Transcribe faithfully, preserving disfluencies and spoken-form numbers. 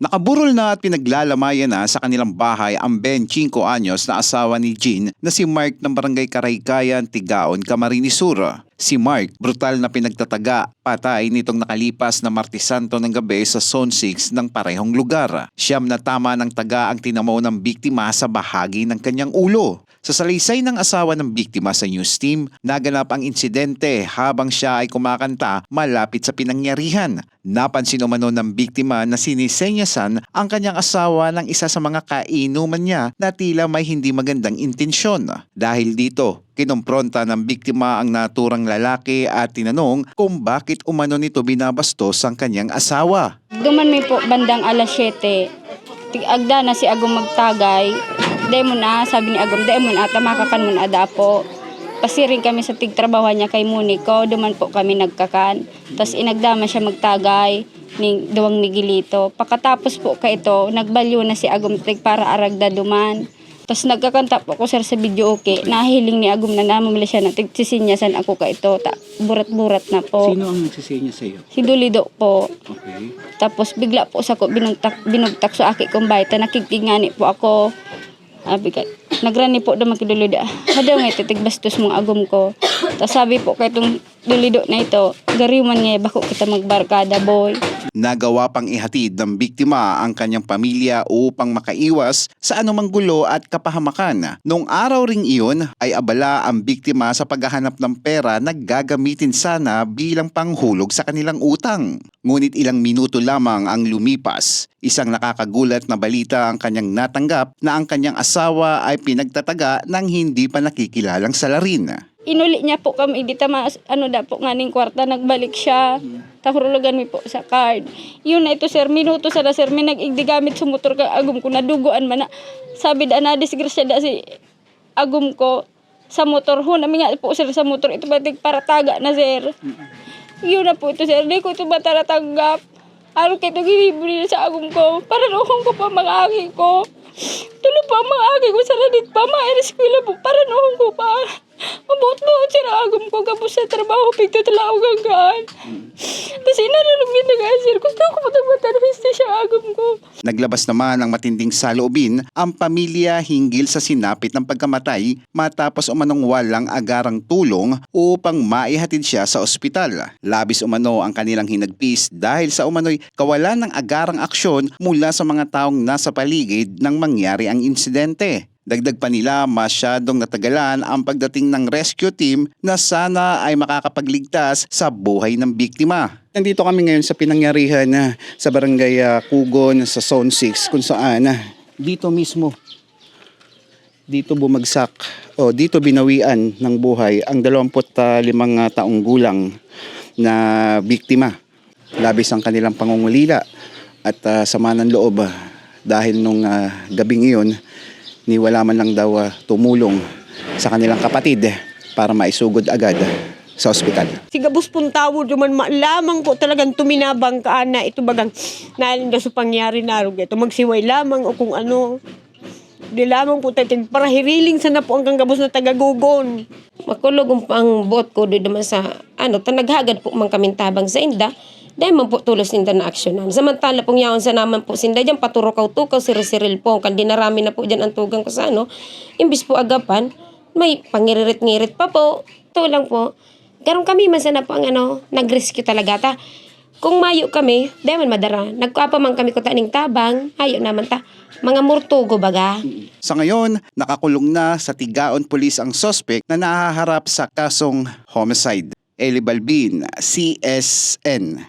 Nakaburol na at pinaglalamayan na sa kanilang bahay ang benteng singko anyos na asawa ni Jean na si Mark ng Barangay Karaykayan, Tigaon, Camarines Sur. Si Mark, brutal na pinagtataga, patay nitong nakalipas na Martes Santo ng gabi sa Zone six ng parehong lugar. Siyam na tama ng taga ang tinamo ng biktima sa bahagi ng kanyang ulo. Sa salaysay ng asawa ng biktima sa news team, naganap ang insidente habang siya ay kumakanta malapit sa pinangyarihan. Napansin umano ng biktima na sinisenyasan ang kanyang asawa ng isa sa mga kainuman niya na tila may hindi magandang intensyon. Dahil dito, kinompronta ng biktima ang naturang lalaki at tinanong kung bakit umano nito binabastos ang kanyang asawa. Duman mi po bandang alas siyete. Tig-, agda na si Agom magtagay. "Dai mo na," sabi ni Agom, "dai mo na, ta makakan mo na dapo." Pasiring kami sa tigtrabahoan niya kay Monico, duman po kami nagkakan. Tas inagda man siya magtagay ning duwang migilito. Pakatapos po kaito, nagbalyo na si Agom tig para aragda duman. Tas nagkakanta po ako, sir, sa videoke. Nahiling ni Agom na namamali siya na tig-, sisinyasan ako kaito. Ta-, burat-burat na po. Sino ang nagsisinyas sa'yo? Si Dulido po. Okay. Tapos bigla po sa ko binuntak, binugtak sa aki kong bahay. Ta nakigtig ngani po ako. Sabi ka, nagrani po duman ki Dulido, "Hadaw nga ito, tigbastos mong Agom ko." Tas sabi po kaitong Dulido na ito, "Gariw man nga bako kita magbarkada, boy." Nagawa pang ihatid ng biktima ang kanyang pamilya upang makaiwas sa anumang gulo at kapahamakan. Nung araw ring iyon ay abala ang biktima sa paghahanap ng pera na gagamitin sana bilang panghulog sa kanilang utang. Ngunit ilang minuto lamang ang lumipas. Isang nakakagulat na balita ang kanyang natanggap na ang kanyang asawa ay pinagtataga ng hindi pa nakikilalang salarin. Inuli niya po kami, di ta mas-, ano da po nganing kwarta, nagbalik siya. Tahurulogan mi po sa card. Yun na ito, sir, minuto sana, sir, may nag-igdi gamit sa motor kay Agom ko, nadugoan man na. Sabi da na, disgrasya da si Agom ko sa motor. Huna mi nga po, sir, sa motor, ito ba tig parataga na, sir? Yun na po ito, sir. Di ko ito mataratanggap. Ano kayo ito ginibo nila sa Agom ko? Para noon ko pa mga aki ko. Tulo pa ang mga aki ko sa radit pa. Mga eskwela po. Para noon ko pa. Mabuot-buot, sir, ang Agom ko. Gabos sa trabaho, pigtatalaog hanggaan. Tapos inaralog din na nga, sir. Gusto ko matagmatan, hustisya, Agom ko. Naglabas naman ng matinding saloobin ang pamilya hinggil sa sinapit ng pagkamatay matapos umanong walang agarang tulong upang maihatid siya sa ospital. Labis umano ang kanilang hinagpis dahil sa umano'y kawalan ng agarang aksyon mula sa mga taong nasa paligid nang mangyari ang insidente. Dagdag pa nila, masyadong natagalan ang pagdating ng rescue team na sana ay makakapagligtas sa buhay ng biktima. Nandito kami ngayon sa pinangyarihan, ah, sa Barangay, ah, Kugon, sa Zone six, kung saan, ah, dito mismo, dito bumagsak o dito binawian ng buhay ang dalawampu't limang, ah, taong gulang na biktima. Labis ang kanilang pangungulila at, ah, sama ng loob, ah, dahil nung, ah, gabing iyon, ni wala man lang daw, ah, tumulong sa kanilang kapatid para maisugod agad sa ospital. Si gabos pong tawo duman ma-, lamang po talagang tuminabang ka na ito bagang nalinda sa pangyari na arog ito. Magsiway lamang o kung ano. Di lamang po tayo tig-, parahiriling sana po ang kanggabos na taga-Gugon. Makulog ang, ang buot ko di naman sa, ano, ta naghagad po man kaming tabang sa inda, dahil man po tulos ninda na aksyonan. Samantala pong yaon sa naman po sinda dyan, paturukaw-tukaw, siril-siril po. Kan dinarami na po dyan ang tugang ko sa ano, imbis po agapan, may pangiririt-ngirit pa po. Ito lang po. Karong kami man sana po ang ano, nag-rescue talaga ta. Kung mayo kami, dai man madara. Nagkua pa man kami kuta ning tabang, hayo naman ta. Mga mortugo baga. Sa ngayon, nakakulong na sa Tigaon Police ang suspek na nahaharap sa kasong homicide. Eli Balbin, C S N.